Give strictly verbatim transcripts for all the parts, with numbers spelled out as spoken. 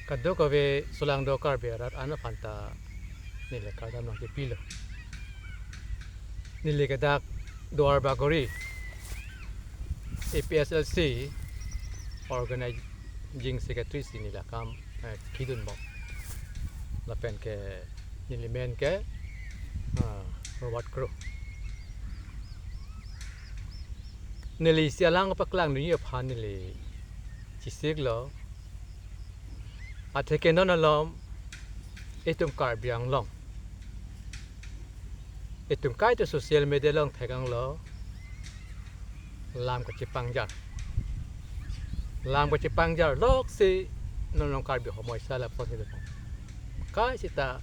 Kadokave solangdo Karbi arat an aphan ta neli kardom nangkepilo. Neli ke dak Duar Bagori A P S L C Organizing Secretary si neli akam, eh, kedun bom. Lapen ke neli men ke, ah, Robert Kro. Neli isi alang paklang dunji aphan neli chisiklo. Atheke non alom itum Karbi Anglong, itum kaita social media along theklonglo, lam kachepangjar. Lam kachepangjar loksi non along Karbi homoi sala pon kedo. Kaisita,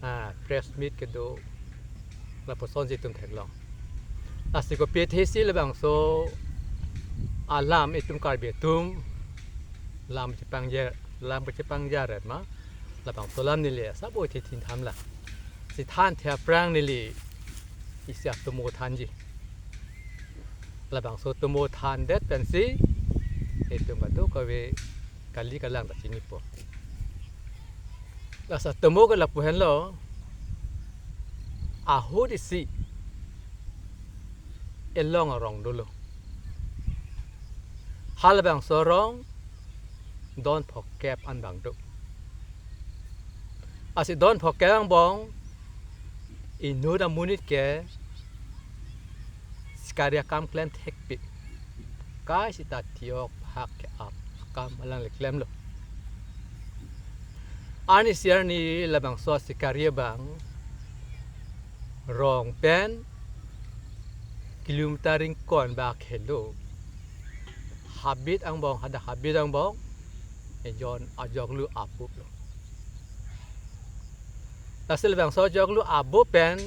ah, press meet kedo, lapusonsi itum theklong. Lasi kopi athesi labangso alam itum Karbi atum lam chepangjar, lam kachepangjar ma, labangso alam neli asap oi the thin thamlang. Si thanthe aphrang neli isi atomo thanji. Labangso atomo thandet pensi itum kadokave kali kalang ta chinipo. Lasi atomo ke lapu henlo, ahut isi elong arong dolo. Halabangso arong don phokep an abang do. Lasi don phokep angbong inut amonit ke sikari akam klem thekpik. Kaisita thiok hak ke-ap akam alangli klemlo. Arnisi arni labangso sikari abang rong pen kilometer ingkoi bak helo. Habit angbong, hadak habit angbong ejon ajoklu abup lo. Lasi labangso ajoklu abup pen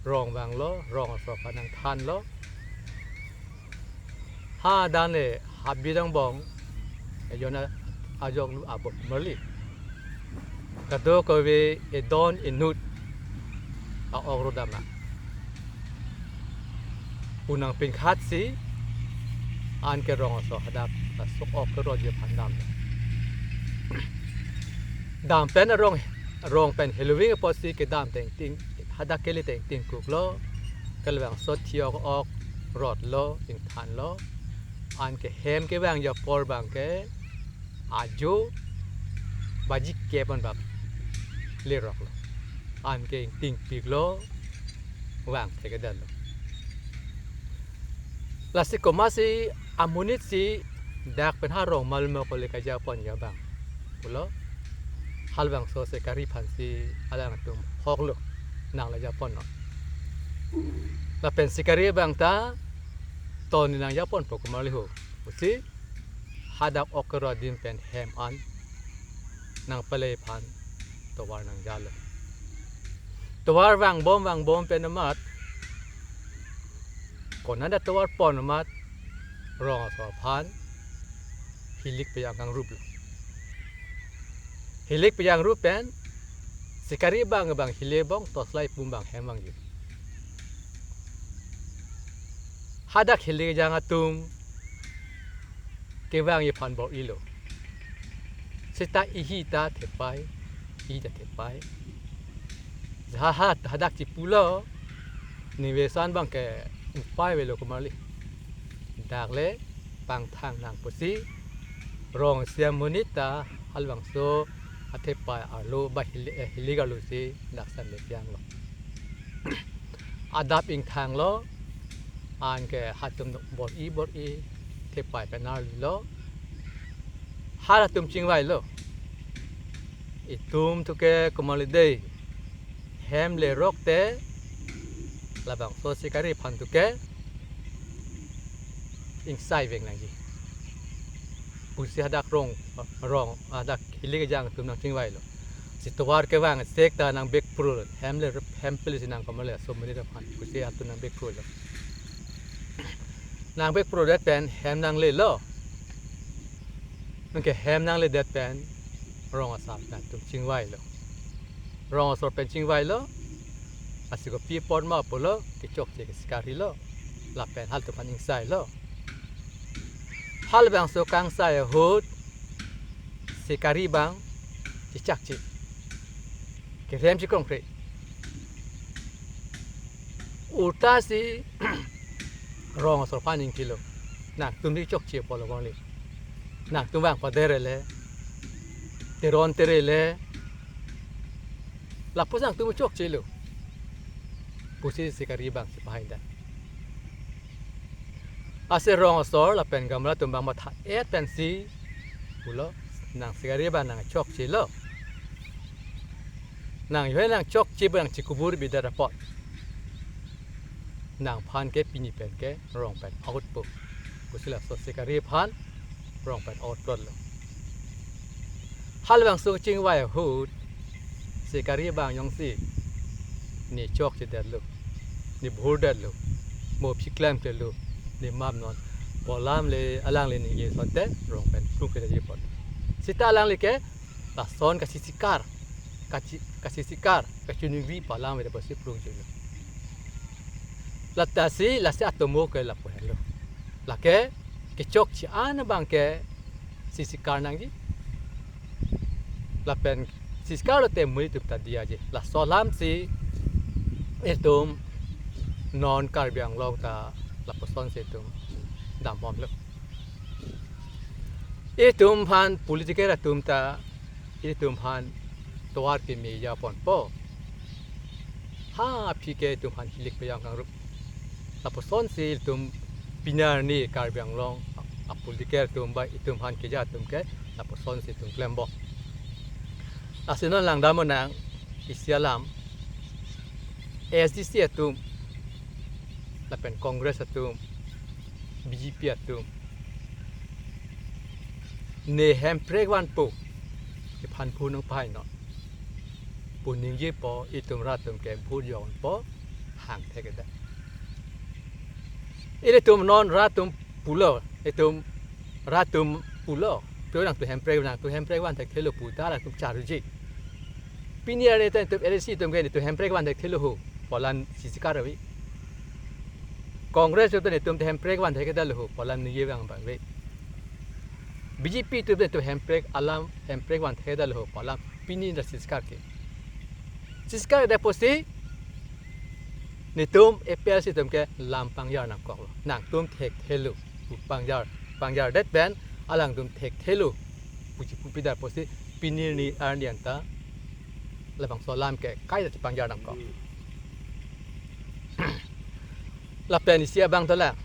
rong vanglo, rong asor aphan nangthanlo. Hadak ne habit angbong ejon a-, ajoklu abup marli. Kadokave edon inut a-ok ro dam nang. Pu nangpingkhatsi anke rong asor hadak laso ok keroji aphan dam. Dam pen arong, rong pen heloving apotsi kedam tengting, hadak kele tengting kuklo, ke labangso thiok ok rotlo, ingthanlo, anke hem kevangji apor abangke ajo baji kep an bak leroklo. Anke ingtingpiklo, vangthe kedanlo. Lasi komatsi amonit si dak pen ha rong malmo kole kajaponji abang pulo, halabangso sikari aphansi alangtum hoklo, nang la japonnon. Lapen sikari abang ta ton ni nangjaponpo komarli ho pusi hadak ok kerot adim pen hem an nangpale aphan tovar nangjalo. Tovar vangbom vangbom pen amat, konat ta tovar pon amat, rong asor aphan hilik pejang kangruplo. Hilik pejangrup pen sikari abang abang hilik angbong torchlight pum abang hem vangji. Hadak hilik kejang atum kevangji aphan bor-ilo. Seta ihi ta thepai, ihi ta thepai. Jaha hadak chipulo, nivesan abangke upai avelo komarli. Dak le pangthang nang pusi rong isi amonit ta halabangso athepai arlo ba hili-, eh, hilik arlo si dak san le pianglo. Adap ingthanglo, anke hatum bor-i bor-i thepai pen arlilo. Halatum chingvailo. Itum thuke komarli dei hem lerok te labangso sikari aphan thuke ingsai veng nangji pusi hadak rong, rong, hadak hilik kejang atum nangchingvailo. Si tovar kevang sek ta nangbekpro, hem le, hem peli si nang komarli aso amonit aphan pusi atum nangbekprolo. Nangbekprodet pen hem nanglelo. Anke hem nangledet pen rong asor pen atum chingvailo. Rong asor pen chingvailo. Lasi kopi apot ma pulo, kechokche ke sikarilo. Lapen halatum aphan ingsailo. Halabangso kangsai ahut Sikari abang chechakche, kerem chekrongkre. Ulta si rong asor aphan ningkilo, nangtum chokche pulo kali, nangtum vang pader le, teron tere le, lapusi nangtum chokchelo pusi sikari abang si pahai da. Ase rong asor lapen gamra atum abang matha-et pensi pulo, nang sikari abang nang chokchelo. Nang yohe nang chokche abang nang chikubur bidar apot, nangphan ke pini pen ke rong pen out po pusi laso sikari aphan rong pen out plotlo. Halabangso chingvai ahut sikari abang jongsi ne chokchedetlo, ne bhurdetlo, mo aphi klemkledetlo, ne map non pu alam le alangli ningje asonte rong pen pluk kedaji apot, seta alangli ke lason kasisikar, kasi, kasisikar, kachiningri pu alam avedet apotsi plukjilo. Lata si lasi atomo ke lapu henlo. Lake kechokche an abang ke sisikar nangji. Lapen sisikar lote mui atum ta diyaji. Laso alam si itum non Karbi Anglong ta lapuson si itum dambomlo. Itum aphan political atum ta itum aphan tovar keme japonpo. Ha aphi ke itum aphan hilik pejang kangrup. Lapuson si itum pini arni Karbi Anglong a-political atum ba itum aphan keja atum ke lapuson si itum klembom. Lasi non langdam nang isi alam, A S D C atum lapen Congress atum, B J P atum, ne Hemprek vanpo, nephan phunung pahai non pu ningjepo, itum rat atum ke bhur jonpo, hang thekthedet. Ilitum non rat atum pulo, itum rat atum pulo, tu nangtum Hemprek, nangtum Hemprek van thekthelo pu ta latum charjuji. Pini arni ta itum A D C atum ke itum Hemprek van thekthelo ho pu alam sisikar ave. Congress atum ta itum Hemprek van thekthelo ho pu alam ningje abang abang ave. B J P atum ta itum Hemprek alam, Hemprek van thekthelo ho pu alam pini ta sisikar ke. Sisikar det apotsi netum A P H L C atum ke lam pangjar nangkoklo. Nangtum thekthelo pu pangjar, pangjardet pen alangtum thekthelo pu chipupidet apotsi pini arni, arni anta labangso alam ke kaita chepangjar nangkok. Lapen isi abang dolang,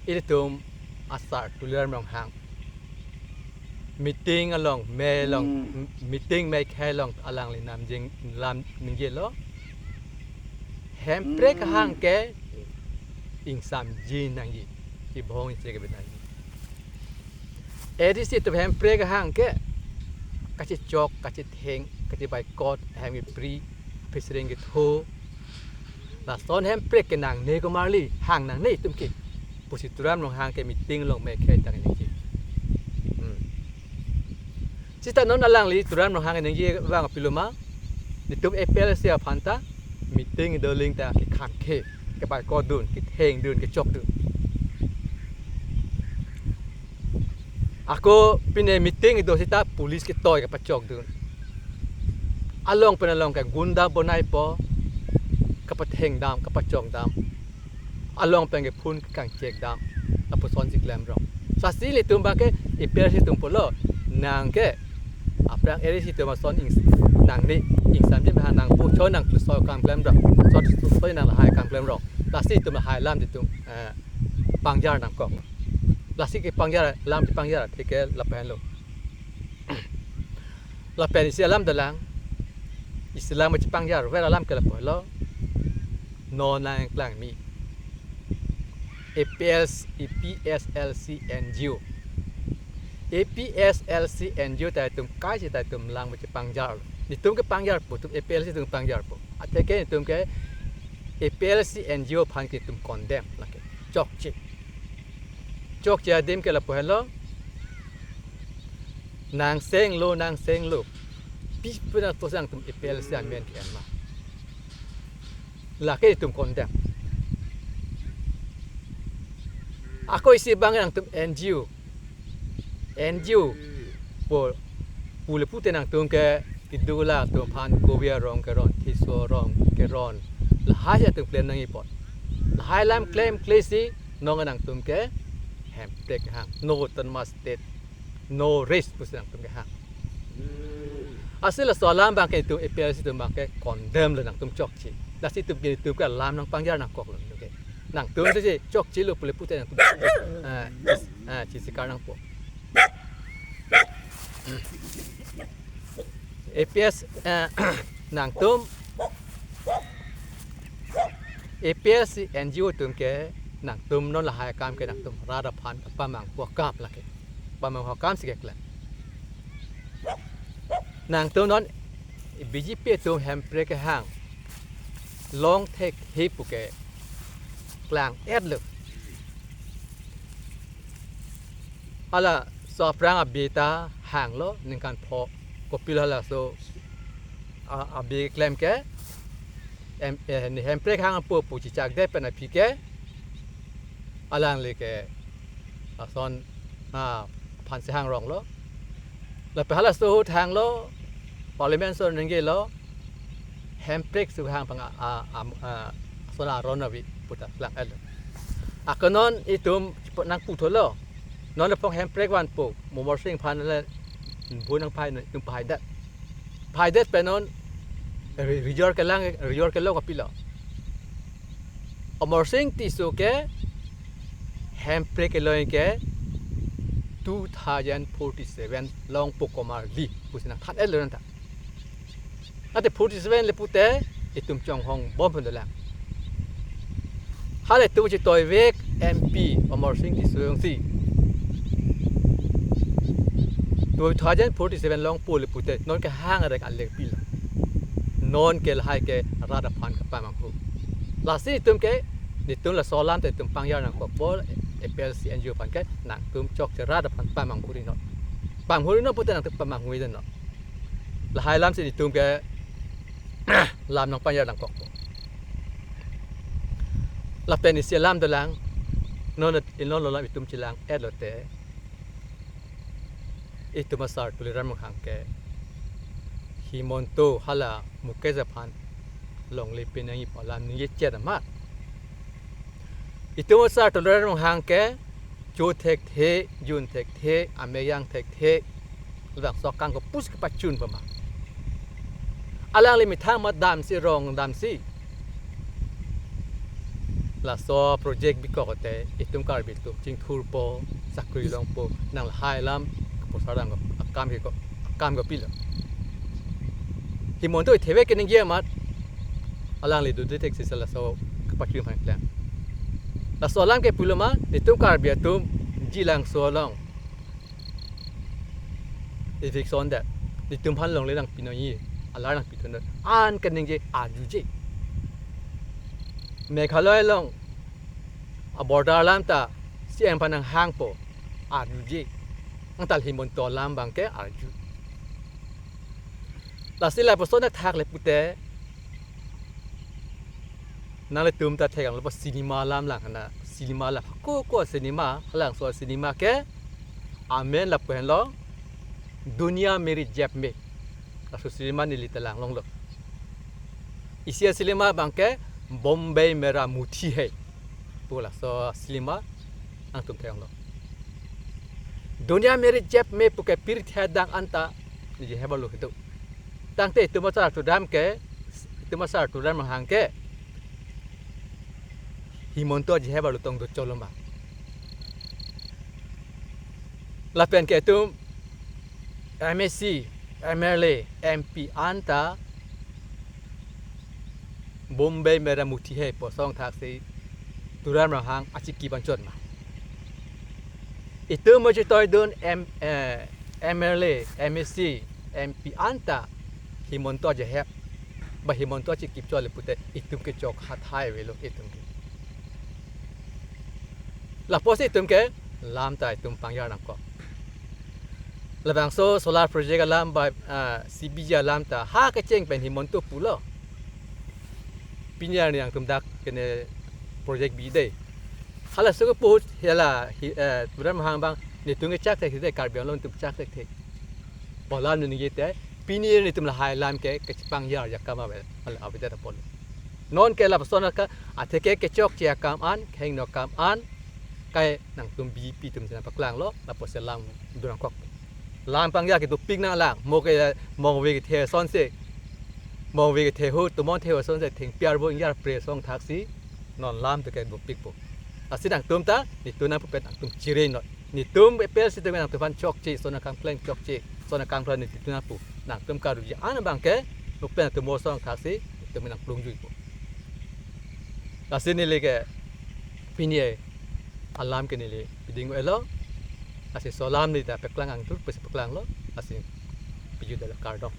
ilitum asar Tuliram Ronghang meeting along, mei along, Hmm. m-, meeting mei khei along alangli namjing lam ningjelo. Hemprek Hmm. hang ke ingsamji nangji, ibong iche ke nangji. A D C atum Hemprek hang ke kachechok, kachetheng, kachebaikot, hem kepri, phisring ketho. Lason Hemprek ke nangne komarli, hang nangne itum ke pusi Tuliram Ronghang ke meeting along mei khei tang ningje. Hmm. Seta non alangli Tuliram Ronghang ningje abang pilo ma, netum A P H L C aphan ta meeting doling ta kekhang ke, kebaikotdun, kethengdun, kechokdun. Ako pine meeting do seta police ketoi kepachokdun. Along pen along ke gunda bonaipo, kepathengdam, kepachokdam. Along pen ke phone kangchekdam, lapuson si klemrong. Lasi ilitum abang ke A P H L C atum pulo, nang ke aphrang A D C atum ason ing, nangne ingsamji hang nangpo, cho nang tuso kam klemrong, so tuso nang lahai kam klemrong. Lasi itum lahai alam itum, eh, pangjar nangkok. Lasi kepangjar, lam kepangjar, thik ke lapu henlo. Lapen isi alam dolang, isi alam kepangjar ver alam ke lapu henlo. Non nangklang mi A P S, A P S L C N G O. A P S L C N G O ta itum kaise ta itum lang kepangjar. Netum kepangjarpo, itum A P L C atum pangjarpo. Atheke netum ke A P L C N G O aphan ke itum condemn lake. Chokche. Chokche adim ke lapu henlo. Nang senglo, nang senglo. Pi puna tosang itum A P L C amen ke ma. Lake itum condemn. Ako isi abang nangtum N G O. N G O. po, pule pute nangtum ke keduk la atum aphan kove arong keron, thiso arong keron, lahai atum klem nangji apot. Lahai alam klemkle si non nangtum ke Hemprek kehang, no autonomous state, no rest pusi nangtum kehang. Lasi laso alam abang ke itum A P H L C atum abang ke condemn lo nangtum chokche. Lasi itum ke itum ke alam nangpangjar nangkoklo, okay. Nangtum si chokchelo pule pute nangtum, eh, eh, chisi kar nangpo. A P S, eh, nangtum A P S N G O atum ke nangtum non lahai akam ke nangtum rat aphan kapamanghu akam lake. Pamanghu akam si keklem. Nangtum non B J P atum Hemprek kehang long thek he puke klang-etlo. Halaso aphrang abi ta hanglo, ningkan pho, kopilo halaso, a, abi klem ke, em, eh, ne Hemprek hangpo pu chichak det pen aphi ke, alangli ke, ason, a, aphan si hangronglo. Lapen halaso ahut hanglo, Parliament ason ningjelo, Hemprek si hang pang a, a, a, a, ason aron ave puta klang-etlo. Ako non itum chipot nangputhotlo. Non lapu Hemprek vanpo, Amarsing aphan le, bu nangpahai non, itum pahaidet. Pahaidet pen non, re-, result kelang, result kelong kopilo. Amarsing Tisso ke Hemprek kelong ke two thousand forty-seven longpo komarli pusi nangthan-etlo nangta. Ante forty-seven le pute itum chonghong bom pun dolang. Halatum chitoivek M P Amarsing Tisso jongsi two thousand forty-seven longpo le pute non kehang arek alek pilo. Non ke lahai ke rat aphan kapamanghu. Lasi itum ke, itum laso alam ta itum pangjar nangkokpo, A P L C N G O aphan ke nangtum chokche rat aphan pamanghu ri non. Pamanghu ri non pute nangtum pamanghu ri non. Lahai alam si itum ke lam nangpangjar nangkokpo. Lapen isi alam dolang, non, non lo lam itum chelang-etlo te. Itum asar Tuliram Ronghang ke Himanta hala Mukesh aphan longle pi nangji pu alam ningje chet amat. Itum asar Tuliram Ronghang ke cho thekthe, jun thekthe, amek jang thekthe, labangso akang kopus kepachun pama. Alangli methang amat damsi, rong damsi. Laso project bikok te itum Karbi atum chingthurpo, sakri longpo, nang lahai alam, kaposar dam akam ke ko, akam kopilo. Himanta ithevek keningje amat, alangli dode theksi laso kapachun aphan klem. Laso alam ke pulo ma, itum Karbi atum Jilangso along eviction det. Itum aphan longle nangpi nangji, alar nangpi thunde. An keningje arjuje. Meghalaya along a-border alam ta C M aphan nanghangpo, arjuje. Angtal Himanta alam abang ke arju. Lasi lapuson athak le pute, nanglitum ta thekanglo pu cinema alam lang hana, cinema alam, hako ko cinema, halangso cinema ke amen lapu henlo Duniya Mere Jeb Mein. Laso cinema neli ta langlonglo. Isi acinema abang ke Bombay Mera Muthi Hai pu laso cinema nangtum thekanglo. Duniya Mere Jeb Mein puke pirthe adang anta neli jehep arlo kedo. Tangte itum asar Tuliram ke, itum asar Tuliram Ronghang ke Himanta jehep arlo tong dochotlo ma. Lapen ke itum M A C, M L A, M P anta Bombay Mera Muthi Hai pu asong thaksi Tuliram Ronghang achikip anchot ma. Itum mo chitoidun M, eh, M L A, M A C, M P anta Himanta jehep, ba Himanta chikip chot le pute itum ke chok hathai avelo itum ke. Lapusi itum ke lam ta itum pangjar nangkok. Labangso solar project alam ba, ah, C B G alam ta ha kecheng pen Himanta pulo. Pini arni nangtum dak kene project bi dei. Halaso ke put hala hi, eh, Tuliram Ronghang abang netum ke chak thekthe, Karbi Anglong atum chak thekthe. Pu alam ningje te, pini netum lahai alam ke kachepangjar akam ave, hala avedet apotlo. Non ke lapuson ka, atheke kechokche akam an, kehingno akam an, kai nangtum B J P atum si nangpaklanglo, lapuson alam dun nangkok. Alam pangjar ke dopik nanglang, mo ke mongve kethe asonsi, mongve kethe ahut, tomon the asonsi, thengpi arvo ingjar pre asong thaksi, non alam to ke dopikpo. Lasi nangtum ta, netum nangpupen nangtum chireng noi. Netum apel si tum nangtum aphan chokche, lason akam klem chokche, lason akam klem netum nangpu. Nangtum karuji an abang ke, nangpupen nangtum mo asong thaksi, netum nangplungjuipo. Lasi neli ke, pini alam ke neli piding elo, lasi laso alam neli ta paklang angtur, pusi paklanglo, lasi piju dala kardom.